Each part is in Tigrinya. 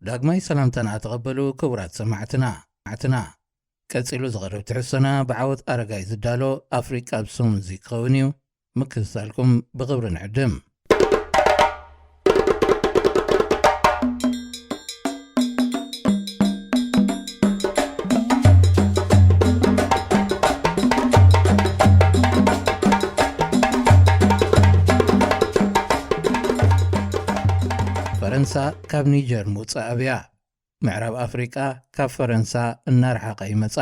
ዳግማይ ሰላምታና ተቐበሉ ክቡራት ሰማዕትና። ማዕትና ቀጺሉ ዝቐርብ ትሕዝቶና ብዓወት ኣረጋይ ዝዳሎ ኣፍሪቃ ብሰሙን እዚ ክኸውን እዩ። ምክትታልኩም ብኽብሪ ንዕድም። ፈረንሳ ካብ ኒጀር ምውጻእ ኣብያ። ምዕራብ ኣፍሪቃ ካብ ፈረንሳ እናረሓቐ ይመጻ።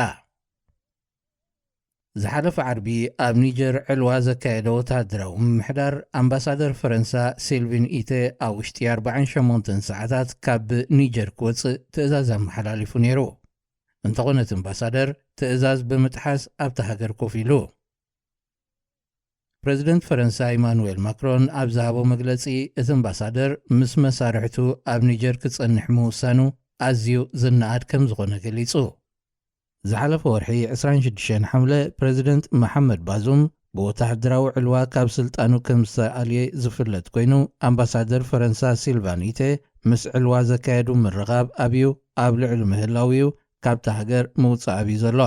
ዝሓለፈ ዓርቢ ኣብ ኒጀር ዕልዋ ዘካየደ ወተሃደራዊ ምምሕዳር ኣምባሳደር ፈረንሳ ሲልቪን ኢተ ኣብ ውሽጢ ኣርባዓን ሸሞንተን ሰዓታት ካብ ኒጀር ክወጽእ ትእዛዝ ኣመሓላሊፉ ነይሩ። እንተኾነ እቲ ኣምባሳደር ትእዛዝ ብምጥሓስ ኣብታ ሃገር ኮፍ ኢሉ። ፕረዚደንት ፈረንሳ ኢማኑኤል ማክሮን ኣብ ዝሃቦ መግለጺ፣ እቲ ኣምባሳደር ምስ መሳርሕቱ ኣብ ኒጀር ክጸንሕ ምውሳኑ ኣዝዩ ዝነኣድ ከም ዝኾነ ገሊጹ። ዝሓለፈ ወርሒ ዕስራን ሽዱሽተን ሓምለ ፕረዚደንት መሓመድ ባዙም ብወተሃደራዊ ዕልዋ ካብ ስልጣኑ ከም ዝተኣልየ ዝፍለጥ ኮይኑ፣ ኣምባሳደር ፈረንሳ ሲልቫን ኢተ ምስ ዕልዋ ዘካየዱ ምርኻብ ኣብዩ ኣብ ልዕሊ ምህላው እዩ ካብታ ሃገር ምውጻእ ኣብዩ ዘሎ።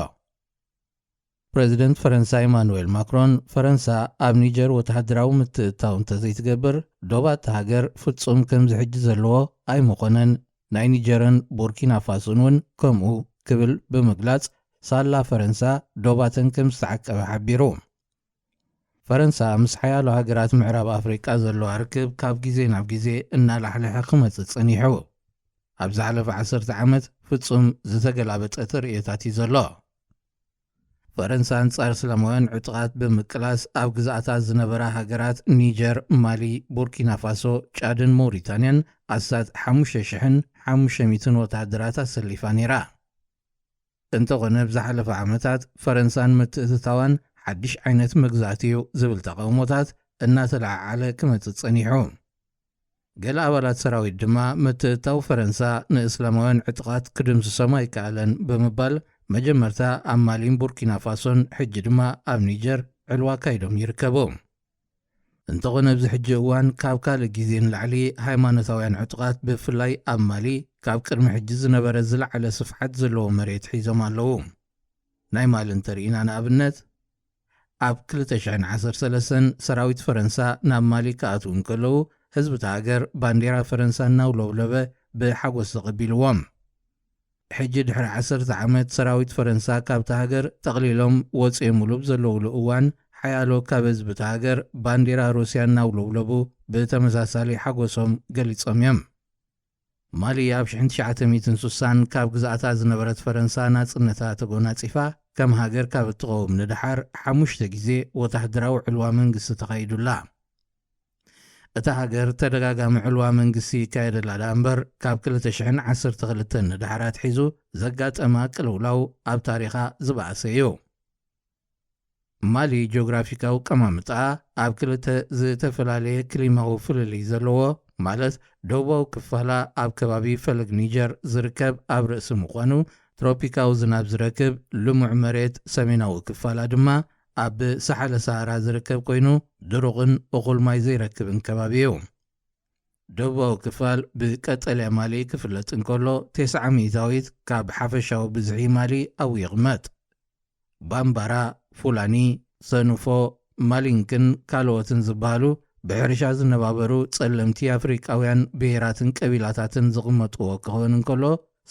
ፕረዚደንት ፈረንሳ ኢማኑኤል ማክሮን፣ ፈረንሳ ኣብ ኒጀር ወተሃደራዊ ምትእትታው እንተዘይትገብር፣ ዶባት ሃገር ፍጹም ከምዚ ሕጂ ዘለዎ ኣይምኾነን፣ ናይ ኒጀርን ቡርኪና ፋሶን እውን ከምኡ ክብል ብምግላጽ፣ ሳላ ፈረንሳ ዶባተን ከም ዝተዓቀበ ሓቢሩ። ፈረንሳ ምስ ሓያሎ ሃገራት ምዕራብ ኣፍሪቃ ዘለዋ ርክብ ካብ ግዜ ናብ ግዜ እናላሕለሐ ክመጽእ ጸኒሑ። ኣብ ዝሓለፈ ዓሰርተ ዓመት ፍጹም ዝተገላበጠ ትርእዮታት እዩ ዘሎ። ፈረንሳ ኣንጻር እስላማውያን ዕጡቓት ብምቅላስ ኣብ ግዝኣታ ዝነበራ ሃገራት ኒጀር፣ ማሊ፣ ቡርኪና ፋሶ፣ ጫድን ሞሪታንያን ኣስታት ሓሙሽተ ሽሕን ሓሙሽተ ሚእትን ወተሃደራት ኣሰሊፋ ነይራ። እንተኾነ፣ ብዝሓለፈ ዓመታት ፈረንሳን ምትእትታዋን ሓድሽ ዓይነት መግዛእቲ እዩ ዝብል ተቓውሞታት እናተለዓዓለ ክመጽእ ጸኒሑ። ገለ ኣባላት ሰራዊት ድማ፣ ምትእትታው ፈረንሳ ንእስላማውያን ዕጡቓት ክድምስሶም ኣይከኣለን ብምባል፣ መጀመርታ ኣብ ማሊን ቡርኪና ፋሶን፣ ሕጂ ድማ ኣብ ኒጀር ዕልዋ ኣካይዶም ይርከቡ። እንተኾነ፣ ኣብዚ ሕጂ እዋን ካብ ካልእ ግዜ ንላዕሊ ሃይማኖታውያን ዕጡቓት፣ ብፍላይ ኣብ ማሊ፣ ካብ ቅድሚ ሕጂ ዝነበረ ዝለዓለ ስፍሓት ዘለዎ መሬት ሒዞም ኣለዉ። ናይ ማሊ እንተርኢና ንኣብነት፣ ኣብ ክልተ ሽሕን ዓሰርተ ሰለስተን ሰራዊት ፈረንሳ ናብ ማሊ ክኣትዉ እንከለዉ፣ ህዝቢ እታ ሃገር ባንዴራ ፈረንሳ እናውለብለበ ብሓጎስ ተቐቢልዎም። ሕጂ ድሕሪ ዓሰርተ ዓመት ሰራዊት ፈረንሳ ካብታ ሃገር ጠቕሊሎም ወጺኦምሉ ብዘለዉሉ እዋን፣ ሓያሎ ካብ ህዝቢ እታ ሃገር ባንዴራ ሩስያ እናውለብለቡ ብተመሳሳሊ ሓጎሶም ገሊጾም እዮም። ማሊ ኣብ ሽሕን ትሽዓተ ሚእትን ስሳን ካብ ግዝኣታ ዝነበረት ፈረንሳ ናጽነታ ተጎናጺፋ፣ ከም ሃገር ካብ እትቐውም ንደሓር ሓሙሽተ ግዜ ወተሃደራዊ ዕልዋ መንግስቲ ተኻይዱላ። እታ ሃገር ተደጋጋሚ ዕልዋ መንግስቲ ይካየደላ ደኣ እምበር፣ ካብ ክልተ ሽሕን ዓሰርተ ክልተን ንደሓር ኣትሒዙ ዘጋጠማ ቅልውላው ኣብ ታሪኻ ዝበኣሰ እዩ። ማሊ ጂኦግራፊካዊ ቀማምጣኣ ኣብ ክልተ ዝተፈላለየ ክሊማዊ ፍልልይ ዘለዎ፣ ማለት ደቡባዊ ክፋላ ኣብ ከባቢ ፈለግ ኒጀር ዝርከብ ኣብ ርእሲ ምዃኑ፣ ትሮፒካዊ ዝናብ ዝረክብ ልሙዕ መሬት፣ ሰሜናዊ ክፋላ ድማ ኣብ ሳሕለ ሰሃራ ዝርከብ ኮይኑ፣ ድሩቕን እኹል ማይ ዘይረክብን ከባቢ እዩ። ደቡባዊ ክፋል ብቀጠልያ ማሊ ክፍለጥ እንከሎ፣ ተስዓ ሚእታዊት ካብ ሓፈሻዊ ብዝሒ ማሊ ኣብኡ ይቕመጥ። ባምባራ፣ ፉላኒ፣ ሰኑፎ፣ ማሊንክን ካልኦትን ዝበሃሉ ብሕርሻ ዝነባበሩ ጸለምቲ ኣፍሪቃውያን ብሄራትን ቀቢላታትን ዝቕመጥዎ ክኸውን እንከሎ፣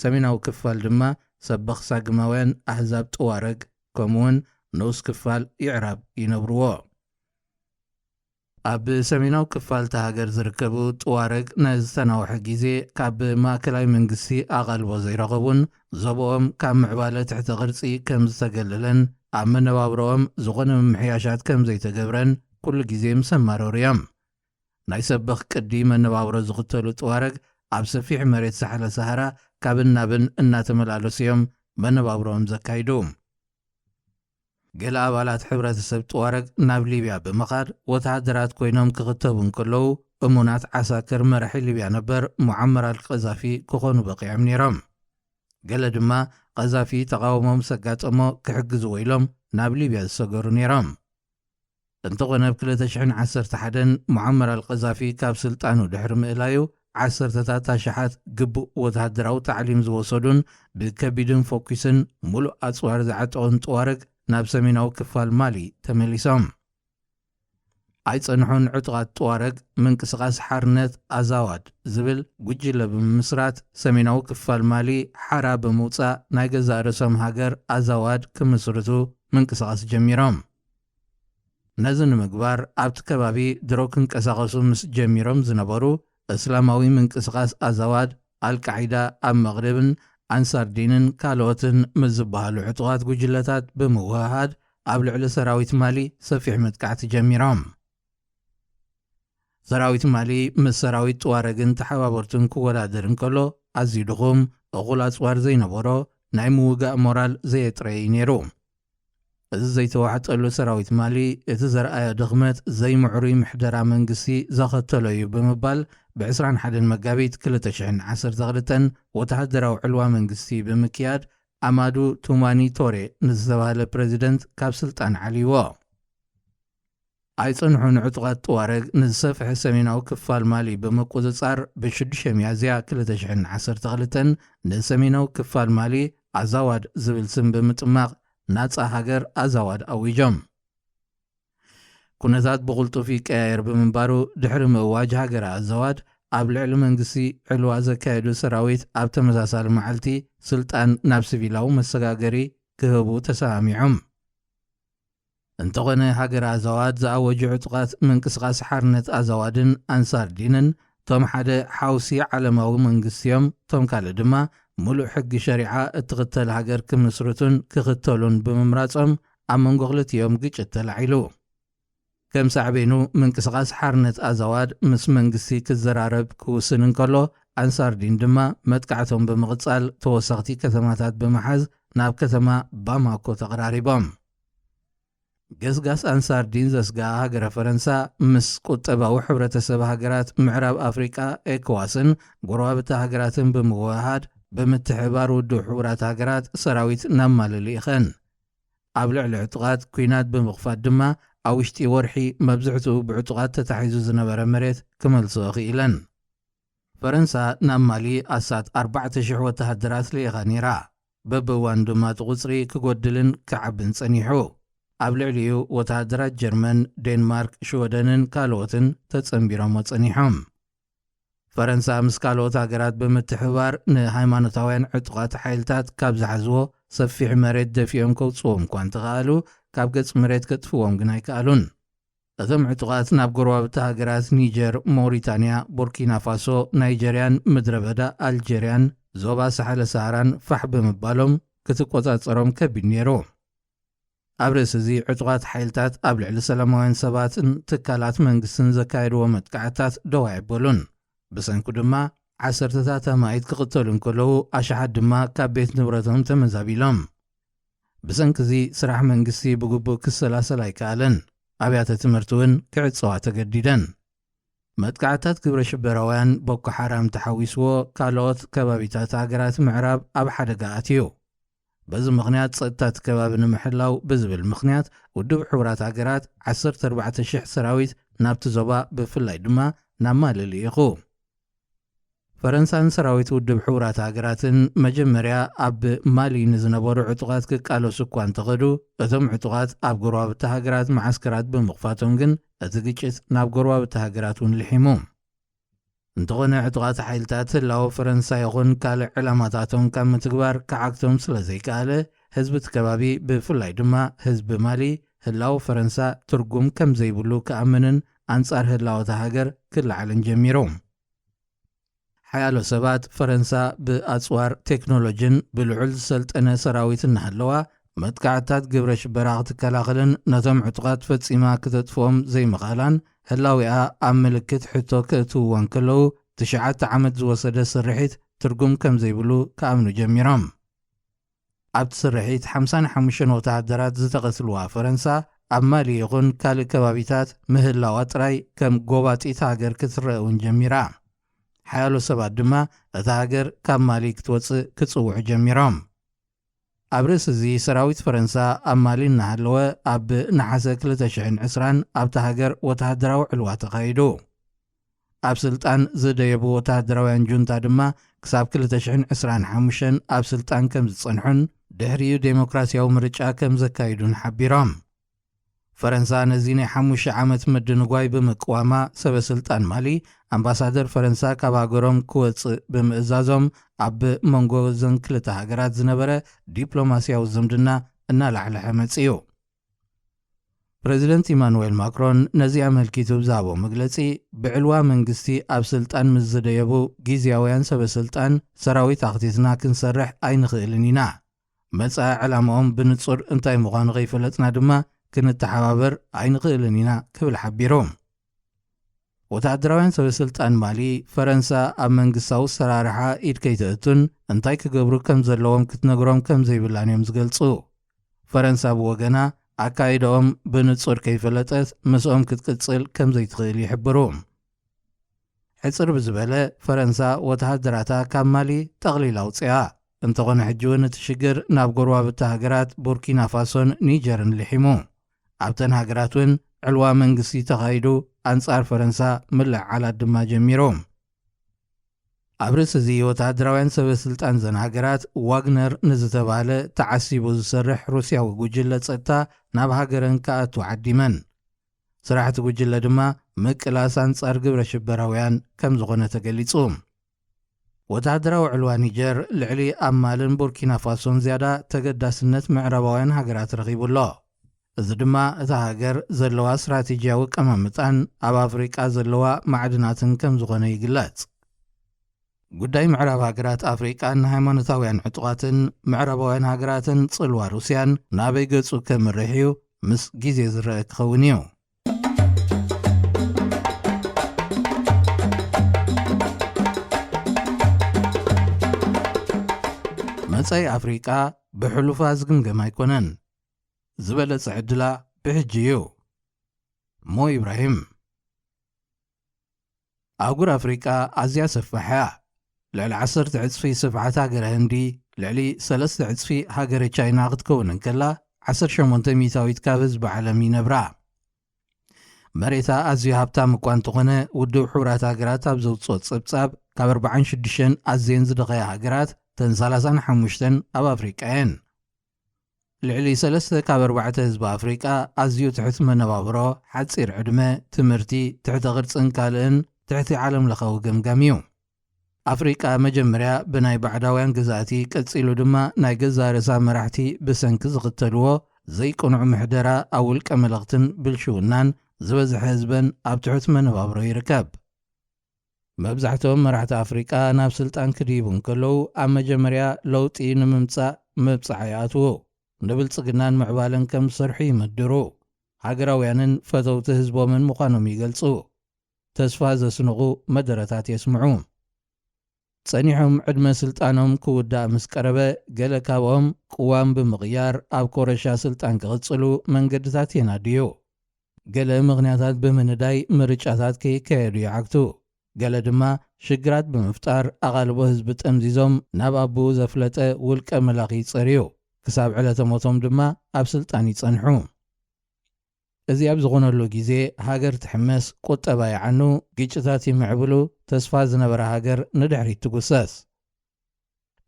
ሰሜናዊ ክፋል ድማ ሰበኽ ሳግማውያን ኣህዛብ ጥዋረግ፣ ከምኡውን ንኡስ ክፋል ይዕራብ ይነብርዎ። ኣብ ሰሜናዊ ክፋል እታ ሃገር ዝርከቡ ጥዋረግ ንዝተናውሐ ግዜ ካብ ማእከላይ መንግስቲ ኣቓልቦ ዘይረኸቡን፣ ዞባኦም ካብ ምዕባለ ትሕተ ቅርጺ ከም ዝተገለለን፣ ኣብ መነባብሮኦም ዝኾነ ምምሕያሻት ከም ዘይተገብረን ኩሉ ግዜ ምስ ኣማረሩ እዮም። ናይ ሰበኽ ቅዲ መነባብሮ ዝኽተሉ ጥዋረግ ኣብ ሰፊሕ መሬት ሳሕለ ሰሃራ ካብን ናብን እናተመላለሱ እዮም መነባብሮኦም ዘካይዱ። ገለ ኣባላት ሕብረተሰብ ጥዋረግ ናብ ሊብያ ብምኻድ ወተሃደራት ኮይኖም ክኽተቡ እንከለዉ፣ እሙናት ዓሳክር መራሒ ሊብያ ነበር ሙዓመር ኣልቀዛፊ ክኾኑ በቒዖም ነይሮም። ገለ ድማ ቀዛፊ ተቓውሞ ምስ ኣጋጠሞ ክሕግዝዎ ኢሎም ናብ ሊብያ ዝሰገሩ ነይሮም። እንተኾነ፣ ኣብ ክልተ ሽሕን ዓሰርተ ሓደን ሙዓመር ኣልቀዛፊ ካብ ስልጣኑ ድሕሪ ምእላዩ፣ ዓሰርተታት ኣሽሓት ግቡእ ወተሃደራዊ ታዕሊም ዝወሰዱን ብከቢድን ፎኪስን ሙሉእ ኣጽዋር ዝዓጠቑን ጥዋረግ ናብ ሰሜናዊ ክፋል ማሊ ተመሊሶም። ኣይጸንሑን ዕጡቓት ጥዋረግ ምንቅስቓስ ሓርነት ኣዛዋድ ዝብል ጉጅለ ብምምስራት ሰሜናዊ ክፋል ማሊ ሓራ ብምውጻእ ናይ ገዛእ ርእሶም ሃገር ኣዛዋድ ክምስርቱ ምንቅስቓስ ጀሚሮም። ነዚ ንምግባር ኣብቲ ከባቢ ድሮ ክንቀሳቐሱ ምስ ጀሚሮም ዝነበሩ እስላማዊ ምንቅስቓስ ኣዛዋድ፣ ኣልቃዒዳ ኣብ መቕሪብን ኣንሳር ዲንን ካልኦትን ምስ ዝበሃሉ ዕጡቓት ጉጅለታት ብምውህሃድ ኣብ ልዕሊ ሰራዊት ማሊ ሰፊሕ መጥቃዕቲ ጀሚሮም። ሰራዊት ማሊ ምስ ሰራዊት ጥዋረግን ተሓባበርቱን ክወዳደር እንከሎ ኣዝዩ ድኹም፣ እኹል ኣጽዋር ዘይነበሮ ናይ ምውጋእ ሞራል ዘየጥረየ እዩ ነይሩ። እዚ ዘይተዋሕጠሉ ሰራዊት ማሊ እቲ ዘርኣዮ ድኽመት ዘይምዕሩይ ምሕደራ መንግስቲ ዘኸተሎ እዩ ብምባል ብ21 መጋቢት 2012 ወተሃደራዊ ዕልዋ መንግስቲ ብምክያድ ኣማዱ ቱማኒ ቶሬ ንዝተባህለ ፕረዚደንት ካብ ስልጣን ዓልይዎ። ኣይጸንሑን ዕጡቓት ጥዋረግ ንዝሰፍሐ ሰሜናዊ ክፋል ማሊ ብምቁጽጻር ብ6 ሚያዝያ 2012 ንሰሜናዊ ክፋል ማሊ ኣዛዋድ ዝብል ስም ብምጥማቕ ናጻ ሃገር ኣዛዋድ ኣዊጆም። ኩነታት ብቕልጡፍ ይቀያየር ብምንባሩ ድሕሪ ምእዋጅ ሃገር ኣዛዋድ ኣብ ልዕሊ መንግስቲ ዕልዋ ዘካየዱ ሰራዊት ኣብ ተመሳሳሊ መዓልቲ ስልጣን ናብ ሲቪላዊ መሰጋገሪ ክህቡ ተሰማሚዖም። እንተኾነ ሃገር ኣዛዋድ ዝኣወጁ ዕጡቓት ምንቅስቓስ ሓርነት ኣዛዋድን ኣንሳር ዲንን ቶም ሓደ ሓውሲ ዓለማዊ መንግስቲ እዮም፣ ቶም ካልእ ድማ ሙሉእ ሕጊ ሸሪዓ እትኽተል ሃገር ክምስርቱን ክኽተሉን ብምምራጾም ኣብ መንጎ ክልቲኦም ግጭት ተላዒሉ። ከም ሳዕቤኑ ምንቅስቓስ ሓርነት ኣዛዋድ ምስ መንግስቲ ክዘራረብ ክውስን እንከሎ ኣንሳር ዲን ድማ መጥቃዕቶም ብምቕጻል ተወሰኽቲ ከተማታት ብምሓዝ ናብ ከተማ ባማኮ ተቐራሪቦም። ገስጋስ ኣንሳር ዲን ዘስግኣ ሃገረ ፈረንሳ ምስ ቁጠባዊ ሕብረተሰብ ሃገራት ምዕራብ ኣፍሪቃ ኤኮዋስን ጎረባብቲ ሃገራትን ብምውህሃድ ብምትሕብባር ውድብ ሕቡራት ሃገራት ሰራዊት ናብ ማሊ ልኢኸን። ኣብ ልዕሊ ዕጡቓት ኲናት ብምኽፋት ድማ ኣብ ውሽጢ ወርሒ መብዝሕትኡ ብዕጡቓት ተታሒዙ ዝነበረ መሬት ክመልስኦ ክኢለን። ፈረንሳ ናብ ማሊ ኣስታት 4,000 ወተሃደራት ልኢኻ ነይራ። በብእዋኑ ድማ እቲ ቁጽሪ ክጎድልን ክዓብን ጸኒሑ። ኣብ ልዕሊኡ ወተሃደራት ጀርመን፣ ዴንማርክ፣ ሽወደንን ካልኦትን ተጸንቢሮሞ ጸኒሖም። ፈረንሳ ምስ ካልኦት ሃገራት ብምትሕብባር ንሃይማኖታውያን ዕጡቓት ሓይልታት ካብ ዝሓዝዎ ሰፊሕ መሬት ደፊኦም ከውጽዎም እኳ እንተኸኣሉ ካብ ገጽ መሬት ከጥፍዎም ግን ኣይከኣሉን። እቶም ዕጡቓት ናብ ጎረባብቲ ሃገራት ኒጀር፣ ሞሪታንያ፣ ቡርኪና ፋሶ፣ ናይጀርያን ምድረ በዳ ኣልጀርያን ዞባ ሳሕለ ሰሃራን ፋሕ ብምባሎም ክትቆጻጸሮም ከቢድ ነይሩ። ኣብ ርእሲ እዚ ዕጡቓት ሓይልታት ኣብ ልዕሊ ሰላማውያን ሰባትን ትካላት መንግስትን ዘካየድዎ መጥቃዕታት ደው ኣይበሉን። ብሰንኩ ድማ ዓሰርተታት ኣማኢት ክቕተሉ እንከለዉ ኣሽሓት ድማ ካብ ቤት ንብረቶም ተመዛቢሎም። ብሰንኪ እዚ ስራሕ መንግስቲ ብግቡእ ክሰላሰል ኣይከኣለን። ኣብያተ ትምህርቲ እውን ክዕጸዋ ተገዲደን። መጥቃዕታት ግብረ ሽበራውያን ቦኮ ሓራም ተሓዊስዎ ካልኦት ከባቢታት ሃገራት ምዕራብ ኣብ ሓደጋ ኣትዩ። በዚ ምኽንያት ጸጥታ እቲ ከባቢ ንምሕላው ብዝብል ምኽንያት ውድብ ሕቡራት ሃገራት 14,000 ሰራዊት ናብቲ ዞባ ብፍላይ ድማ ናብ ማሊ ልኢኹ። ፈረንሳን ሰራዊት ውድብ ሕቡራት ሃገራትን መጀመርያ ኣብ ማሊ ንዝነበሩ ዕጡቓት ክቃለሱ እኳ እንተኸዱ እቶም ዕጡቓት ኣብ ጎረባብቲ ሃገራት መዓስከራት ብምኽፋቶም ግን እቲ ግጭት ናብ ጎረባብቲ ሃገራት እውን ልሒሙ። እንተኾነ ዕጡቓት ሓይልታት ህላወ ፈረንሳ ይኹን ካልእ ዕላማታቶም ካብ ምትግባር ክዓግቶም ስለ ዘይከኣለ ህዝቢ እቲ ከባቢ ብፍላይ ድማ ህዝቢ ማሊ ህላወ ፈረንሳ ትርጉም ከም ዘይብሉ ክኣምንን ኣንጻር ህላወ እታ ሃገር ክለዓልን ጀሚሩ። ሓያሎ ሰባት ፈረንሳ ብኣጽዋር ቴክኖሎጂን ብልዑል ዝሰልጠነ ሰራዊት እናሃለዋ መጥቃዕትታት ግብረ ሽበራ ክትከላኸልን ነቶም ዕጡቓት ፈጺማ ክተጥፍኦም ዘይምኽኣላን ህላዊኣ ኣብ ምልክት ሕቶ ከእትውዋ እንከለዉ ትሽዓተ ዓመት ዝወሰደ ስርሒት ትርጉም ከም ዘይብሉ ክኣምኑ ጀሚሮም። ኣብቲ ስርሒት ሓምሳን ሓሙሽተን ወተሃደራት ዝተቐትልዋ ፈረንሳ ኣብ ማሊ ይኹን ካልእ ከባቢታት ምህላዋ ጥራይ ከም ጎባጢት ሃገር ክትረአ እውን ጀሚራ። ሓያሎ ሰባት ድማ እታ ሃገር ካብ ማሊ ክትወጽእ ክጽውዑ ጀሚሮም። ኣብ ርእሲ እዚ ሰራዊት ፈረንሳ ኣብ ማሊ እናሃለወ ኣብ ነሓሰ 2020 ኣብታ ሃገር ወተሃደራዊ ዕልዋ ተኻይዱ። ኣብ ስልጣን ዝደየቡ ወተሃደራውያን ጁንታ ድማ ክሳብ ክልተ ሽሕን ዕስራን ሓሙሽተን ኣብ ስልጣን ከም ዝጸንሑን ድሕሪኡ ዴሞክራሲያዊ ምርጫ ከም ዘካይዱን ሓቢሮም። ፈረንሳ ነዚ ናይ ሓሙሽተ ዓመት ምድንጓይ ብምቅዋማ፣ ሰበ ስልጣን ማሊ ኣምባሳደር ፈረንሳ ካብ ሃገሮም ክወጽእ ብምእዛዞም፣ ኣብ መንጎ እዘን ክልተ ሃገራት ዝነበረ ዲፕሎማስያዊ ዝምድና እናላሕለሐ መጺኡ። ፕረዚደንት ኢማኑኤል ማክሮን ነዚ ኣመልኪቱ ብዝሃቦ መግለጺ፣ ብዕልዋ መንግስቲ ኣብ ስልጣን ምስ ዝደየቡ ግዝያውያን ሰበ ስልጣን ሰራዊት ኣኽቲትና ክንሰርሕ ኣይንኽእልን ኢና። መጻኢ ዕላማኦም ብንጹር እንታይ ምዃኑ ከይፈለጥና ድማ ክንተሓባበር ኣይንኽእልን ኢና ክብል ሓቢሩ። ወተሃደራውያን ሰበ ስልጣን ማሊ፣ ፈረንሳ ኣብ መንግስታዊ ኣሰራርሓ ኢድ ከይተእቱን እንታይ ክገብሩ ከም ዘለዎም ክትነግሮም ከም ዘይብላን እዮም ዝገልጹ። ፈረንሳ ብወገና ኣካይዳኦም ብንጹር ከይፈለጠት ምስኦም ክትቅጽል ከም ዘይትኽእል ይሕብሩ። ሕጽር ብዝበለ ፈረንሳ ወተሃደራታ ካብ ማሊ ጠቕሊላ ኣውጽኣ። እንተኾነ ሕጂ እውን እቲ ሽግር ናብ ጎረባብቲ ሃገራት ቡርኪና ፋሶን ኒጀርን ልሒሙ። ኣብተን ሃገራት እውን ዕልዋ መንግስቲ ተኻይዱ፣ ኣንጻር ፈረንሳ ምልዕዓላት ድማ ጀሚሩ። ኣብ ርእሲ እዚ ወተሃደራውያን ሰበ ስልጣን ዘን ሃገራት ዋግነር ንዝተባህለ ተዓሲቡ ዝሰርሕ ሩስያዊ ጉጅለ ጸጥታ ናብ ሃገረን ክኣቱ ዓዲመን። ስራሕቲ ጉጅለ ድማ ምቅላስ ኣንጻር ግብረ ሽበራውያን ከም ዝኾነ ተገሊጹ። ወተሃደራዊ ዕልዋ ኒጀር ልዕሊ ኣብ ማልን ቡርኪና ፋሶን ዝያዳ ተገዳስነት ምዕራባውያን ሃገራት ረኺቡ ኣሎ። እዚ ድማ እታ ሃገር ዘለዋ ስትራቴጂያዊ ቀማምጣን ኣብ ኣፍሪቃ ዘለዋ ማዕድናትን ከም ዝኾነ ይግለጽ። ጉዳይ ምዕራብ ሃገራት ኣፍሪቃን ሃይማኖታውያን ዕጡቓትን ምዕራባውያን ሃገራትን ጽልዋ ሩስያን ናበይ ገጹ ከምርሕ እዩ ምስ ግዜ ዝረአ ክኸውን እዩ። መጻኢ ኣፍሪቃ ብሕሉፋ ዝግምገም ኣይኮነን። ዝበለጸ ዕድላ ብሕጂ እዩ። ሞ ኢብራሂም። ኣህጉር ኣፍሪቃ ኣዝያ ሰፋሕ እያ። ልዕሊ ዓሰርተ ዕጽፊ ስፍሓት ሃገረ ህንዲ፣ ልዕሊ ሰለስተ ዕጽፊ ሃገረ ቻይና ክትከውን እንከላ፣ ዓሰርተ ሸሞንተ ሚእታዊት ካብ ህዝቢ ዓለም ይነብራ። መሬታ ኣዝዩ ሃብታም እኳ እንተኾነ፣ ውድብ ሕቡራት ሃገራት ኣብ ዘውጽኦ ጸብጻብ፣ ካብ ኣርባዓን ሽዱሽተን ኣዝየን ዝደኸያ ሃገራት፣ እተን ሰላሳን ሓሙሽተን ኣብ ኣፍሪቃ እየን። ልዕሊ ሰለስተ ካብ ኣርባዕተ ህዝቢ ኣፍሪቃ ኣዝዩ ትሕቲ መነባብሮ፣ ሓጺር ዕድመ፣ ትምህርቲ፣ ትሕተ ቅርጽን ካልእን ትሕቲ ዓለም ለኻዊ ገምጋም እዩ። ኣፍሪቃ መጀመርያ ብናይ ባዕዳውያን ገዛእቲ፣ ቀጺሉ ድማ ናይ ገዛእ ርእሳ መራሕቲ ብሰንኪ ዝኽተልዎ ዘይቅኑዕ ምሕደራ ኣብ ውልቀ መለኽትን ብልሽውናን ዝበዝሐ ህዝበን ኣብ ትሑት መነባብሮ ይርከብ። መብዛሕትኦም መራሕቲ ኣፍሪቃ ናብ ስልጣን ክድይቡ እንከለዉ ኣብ መጀመርያ ለውጢ ንምምጻእ መብጽዓ ይኣትዉ። ንብልጽግናን ምዕባለን ከም ዝሰርሑ ይምድሩ። ሃገራውያንን ፈተውቲ ህዝቦምን ምዃኖም ይገልጹ። ተስፋ ዘስንቑ መደረታት የስምዑ። ጸኒሖም ዕድመ ስልጣኖም ክውዳእ ምስ ቀረበ፣ ገለ ካብኦም ቅዋም ብምቕያር ኣብ ኮረሻ ስልጣን ክቕጽሉ መንገድታት የናድዩ። ገለ ምኽንያታት ብምንዳይ ምርጫታት ከይካየዱ ይዓግቱ። ገለ ድማ ሽግራት ብምፍጣር ኣቓልቦ ህዝቢ ጠምዚዞም ናብ ኣቦኡ ዘፍለጠ ውልቀ መላኺ ይጸርዩ። ክሳብ ዕለተ ሞቶም ድማ ኣብ ስልጣን ይጸንሑ። እዚ ኣብ ዝኾነሉ ግዜ፣ ሃገር ትሕመስ፣ ቁጠባ ይዓኑ፣ ግጭታት ይምዕብሉ፣ ተስፋ ዝነበራ ሃገር ንድሕሪት ትጉሰስ።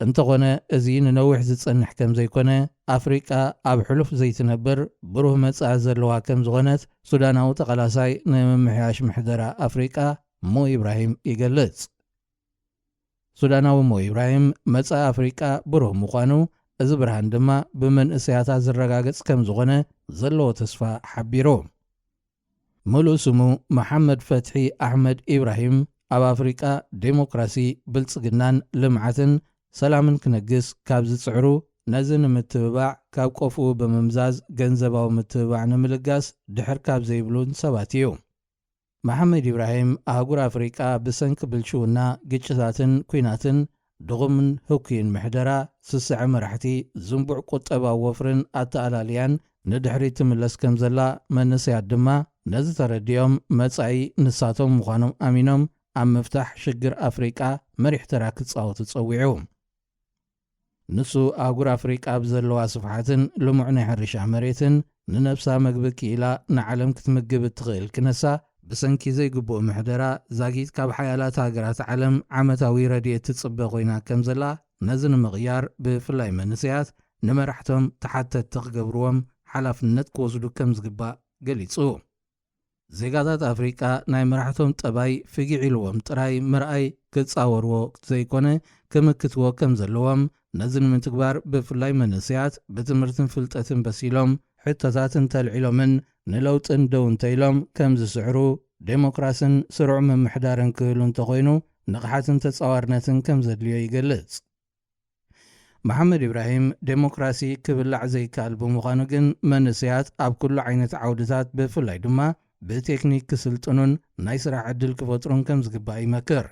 እንተኾነ፣ እዚ ንነዊሕ ዝጸንሕ ከም ዘይኮነ፣ ኣፍሪቃ ኣብ ሕሉፍ ዘይትነብር ብሩህ መጻኢ ዘለዋ ከም ዝኾነት፣ ሱዳናዊ ተቓላሳይ ንምምሕያሽ ምሕደራ ኣፍሪቃ ሞ ኢብራሂም ይገልጽ። ሱዳናዊ ሞ ኢብራሂም፣ መጻኢ ኣፍሪቃ ብሩህ ምዃኑ፣ እዚ ብርሃን ድማ ብመንእሰያታ ዝረጋገጽ ከም ዝኾነ ዘለዎ ተስፋ ሓቢሩ። ምሉእ ስሙ መሓመድ ፈትሒ ኣሕመድ ኢብራሂም፣ ኣብ ኣፍሪቃ ዴሞክራሲ፣ ብልጽግናን ልምዓትን ሰላምን ክነግስ ካብ ዝጽዕሩ፣ ነዚ ንምትብባዕ ካብ ቆፍኡ ብምምዛዝ ገንዘባዊ ምትብባዕ ንምልጋስ ድሕር ካብ ዘይብሉን ሰባት እዩ። መሓመድ ኢብራሂም፣ ኣህጉር ኣፍሪቃ ብሰንኪ ብልሽውና፣ ግጭታትን ኲናትን፣ ድኹምን ህኩይን ምሕደራ፣ ስስዐ መራሕቲ፣ ዝንቡዕ ቁጠባዊ ወፍርን ኣተኣላልያን ንድሕሪት ትምለስ ከም ዘላ፣ መንእሰያት ድማ ነዚ ተረዲኦም፣ መጻኢ ንሳቶም ምዃኖም ኣሚኖም፣ ኣብ ምፍታሕ ሽግር ኣፍሪቃ መሪሕ ተራ ክጻወቱ ጸዊዑ። ንሱ፣ ኣህጉር ኣፍሪቃ ብዘለዋ ስፍሓትን ልሙዕ ናይ ሕርሻ መሬትን፣ ንነብሳ መግቢ ክኢላ ንዓለም ክትምግብ እትኽእል ክነሳ፣ ብሰንኪ ዘይግቡእ ምሕደራ ዛጊት ካብ ሓያላት ሃገራት ዓለም ዓመታዊ ረድኤት ትጽበ ኮይና ከም ዘላ፣ ነዚ ንምቕያር ብፍላይ መንእሰያት ንመራሕቶም ተሓተትቲ ክገብርዎም ሓላፍነት ክወስዱ ከም ዝግባእ ገሊጹ። ዜጋታት ኣፍሪቃ ናይ መራሕቶም ጠባይ ፍጊዕ ኢልዎም ጥራይ ምርኣይ ክጻወርዎ ዘይኮነ ክምክትዎ ከም ዘለዎም፣ ነዚ ንምትግባር ብፍላይ መንእሰያት ብትምህርትን ፍልጠትን በሲሎም ሕቶታት እንተልዒሎምን ንለውጥን ደው እንተኢሎም ከም ዝስዕሩ፣ ዴሞክራስን ስሩዕ ምምሕዳርን ክህሉ እንተኾይኑ ንቕሓትን ተጻዋርነትን ከም ዘድልዮ ይገልጽ። መሓመድ ኢብራሂም ዴሞክራሲ ክብላዕ ዘይከኣል ብምዃኑ ግን መንእሰያት ኣብ ኩሉ ዓይነት ዓውድታት ብፍላይ ድማ ብቴክኒክ ክስልጥኑን ናይ ስራሕ ዕድል ክፈጥሩን ከም ዝግባእ ይመክር።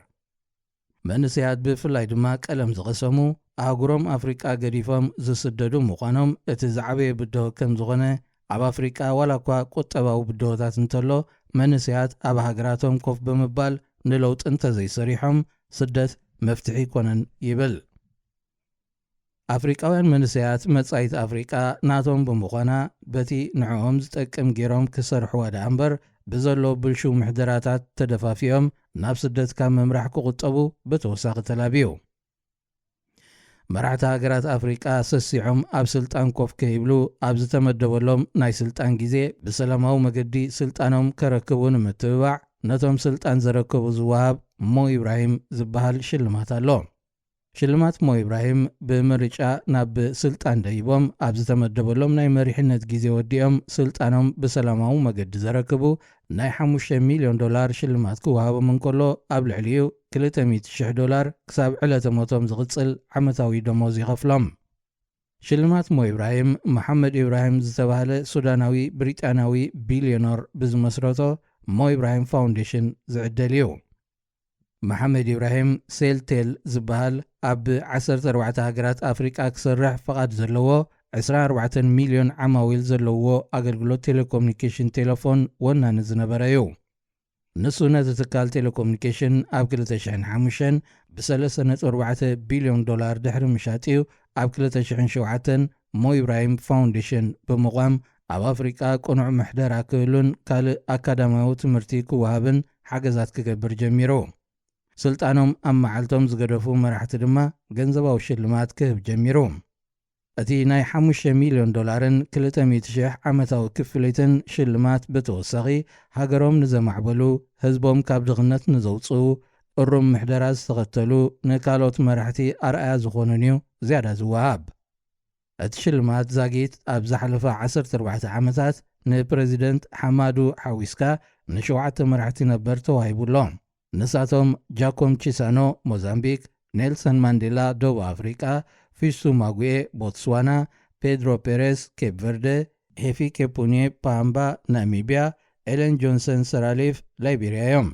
መንእሰያት ብፍላይ ድማ ቀለም ዝቐሰሙ ኣህጉሮም ኣፍሪቃ ገዲፎም ዝስደዱ ምዃኖም እቲ ዝዓበየ ብድሆ ከም ዝኾነ፣ ኣብ ኣፍሪቃ ዋላ እኳ ቁጠባዊ ብድሆታት እንተሎ መንእሰያት ኣብ ሃገራቶም ኮፍ ብምባል ንለውጢ እንተዘይሰሪሖም ስደት መፍትሒ ኣይኮነን ይብል። ኣፍሪቃውያን መንእሰያት መጻኢት ኣፍሪቃ ናቶም ብምዃና በቲ ንዕኦም ዝጠቅም ገይሮም ክሰርሕዋ ደኣ እምበር ብዘሎ ብልሹው ምሕደራታት ተደፋፊኦም ናብ ስደት ካብ ምምራሕ ክቑጠቡ ብተወሳኺ ተላብዩ። መራሕቲ ሃገራት ኣፍሪቃ ሰሲዖም ኣብ ስልጣን ኮፍ ከይብሉ ኣብ ዝተመደበሎም ናይ ስልጣን ግዜ ብሰላማዊ መገዲ ስልጣኖም ከረክቡ ንምትብባዕ ነቶም ስልጣን ዘረከቡ ዝወሃብ ሞ ኢብራሂም ዝበሃል ሽልማት ኣሎ። ሽልማት ሞ ኢብራሂም ብምርጫ ናብ ስልጣን ደይቦም ኣብ ዝተመደበሎም ናይ መሪሕነት ግዜ ወዲኦም ስልጣኖም ብሰላማዊ መገዲ ዘረክቡ ናይ ሓሙሽተ ሚልዮን ዶላር ሽልማት ክወሃቦም እንከሎ፣ ኣብ ልዕሊኡ ክልተ ሚእቲ ሽሕ ዶላር ክሳብ ዕለተ ሞቶም ዝቕጽል ዓመታዊ ደሞዝ ይኸፍሎም። ሽልማት ሞ ኢብራሂም፣ መሓመድ ኢብራሂም ዝተባህለ ሱዳናዊ ብሪጣንያዊ ቢልዮነር ብዝመስረቶ ሞ ኢብራሂም ፋውንዴሽን ዝዕደል እዩ። መሓመድ ኢብራሂም ሴልቴል ዝበሃል ኣብ ዓሰርተ ኣርባዕተ ሃገራት ኣፍሪቃ ክሰርሕ ፍቓድ ዘለዎ ዕስራን ኣርባዕተን ሚልዮን ዓማዊል ዘለዎ ኣገልግሎት ቴሌኮሙኒኬሽን ቴሌፎን ወናኒ ዝነበረ እዩ። ንሱ ነቲ ትካል ቴሌኮሙኒኬሽን ኣብ ክልተ ሽሕን ሓሙሽተን ብሰለስተ ነጥቢ ኣርባዕተ ቢልዮን ዶላር ድሕሪ ምሻጥ እዩ ኣብ ክልተ ሽሕን ሸውዓተን ሞ ኢብራሂም ፋውንዴሽን ብምቋም ኣብ ኣፍሪቃ ቅኑዕ ምሕደራ ክህሉን ካልእ ኣካዳሚያዊ ትምህርቲ ክወሃብን ሓገዛት ክገብር ጀሚሩ። ስልጣኖም ኣብ መዓልቶም ዝገደፉ መራሕቲ ድማ ገንዘባዊ ሽልማት ክህብ ጀሚሩ። እቲ ናይ ሓሙሽተ ሚልዮን ዶላርን ክልተ ሚእቲ ሽሕ ዓመታዊ ክፍሊትን ሽልማት ብተወሳኺ፣ ሃገሮም ንዘማዕበሉ፣ ህዝቦም ካብ ድኽነት ንዘውጽኡ፣ እሩም ምሕደራ ዝተኸተሉ፣ ንካልኦት መራሕቲ ኣርኣያ ዝኾኑን እዩ ዝያዳ ዝወሃብ። እቲ ሽልማት ዛጊት ኣብ ዝሓለፋ ዓሰርተ ኣርባዕተ ዓመታት ንፕረዚደንት ሓማዱ ሓዊስካ ንሸውዓተ መራሕቲ ነበር ተዋሂቡ ኣሎ። ንሳቶም ጃኮም ቺሳኖ ሞዛምቢክ፣ ኔልሰን ማንዴላ ደቡብ ኣፍሪቃ፣ ፊስቱ ማጉኤ ቦትስዋና፣ ፔድሮ ፔሬስ ኬፕ ቨርደ፣ ሄፊኬፑንየ ፓምባ ናሚብያ፣ ኤለን ጆንሰን ሰራሊፍ ላይቤርያ እዮም።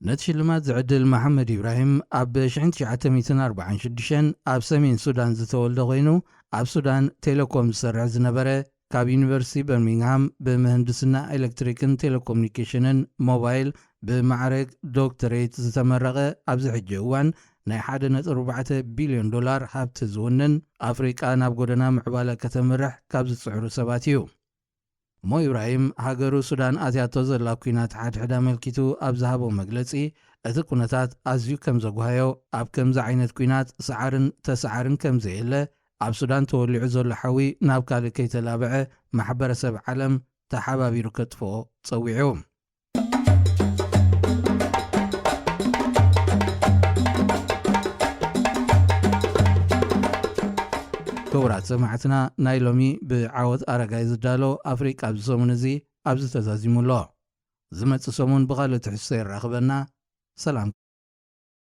ነቲ ሽልማት ዝዕድል መሓመድ ኢብራሂም ኣብ ሽሕን ትሽዓተ ሚእትን ኣርባዓን ሽዱሽተን ኣብ ሰሜን ሱዳን ዝተወልደ ኮይኑ፣ ኣብ ሱዳን ቴሌኮም ዝሰርሕ ዝነበረ፣ ካብ ዩኒቨርሲቲ በርሚንግሃም ብምህንድስና ኤሌክትሪክን ቴሌኮሙኒኬሽንን ሞባይል ብማዕረግ ዶክተሬት ዝተመረቐ፣ ኣብዚ ሕጂ እዋን ናይ ሓደ ነጥቢ ኣርባዕተ ቢልዮን ዶላር ሃብቲ ዝውንን፣ ኣፍሪቃ ናብ ጎደና ምዕባለ ከተምርሕ ካብ ዝጽዕሩ ሰባት እዩ። ሞ ኢብራሂም ሃገሩ ሱዳን ኣትያቶ ዘላ ኲናት ሓድሕድ ኣመልኪቱ ኣብ ዝሃቦ መግለጺ፣ እቲ ኩነታት ኣዝዩ ከም ዘጉሃዮ፣ ኣብ ከምዚ ዓይነት ኲናት ሰዓርን ተሰዓርን ከም ዘየለ፣ ኣብ ሱዳን ተወሊዑ ዘሎ ሓዊ ናብ ካልእ ከይተላብዐ ማሕበረሰብ ዓለም ተሓባቢሩ ከጥፍኦ ጸዊዑ። ክቡራት ሰማዕትና፣ ናይ ሎሚ ብዓወት ኣረጋይ ዝዳሎ ኣፍሪቃ ኣብዚ ሰሙን እዚ ኣብዚ ተዛዚሙ ኣሎ። ዝመጽእ ሰሙን ብኻልእ ትሕዝቶ የራኽበና። ሰላም።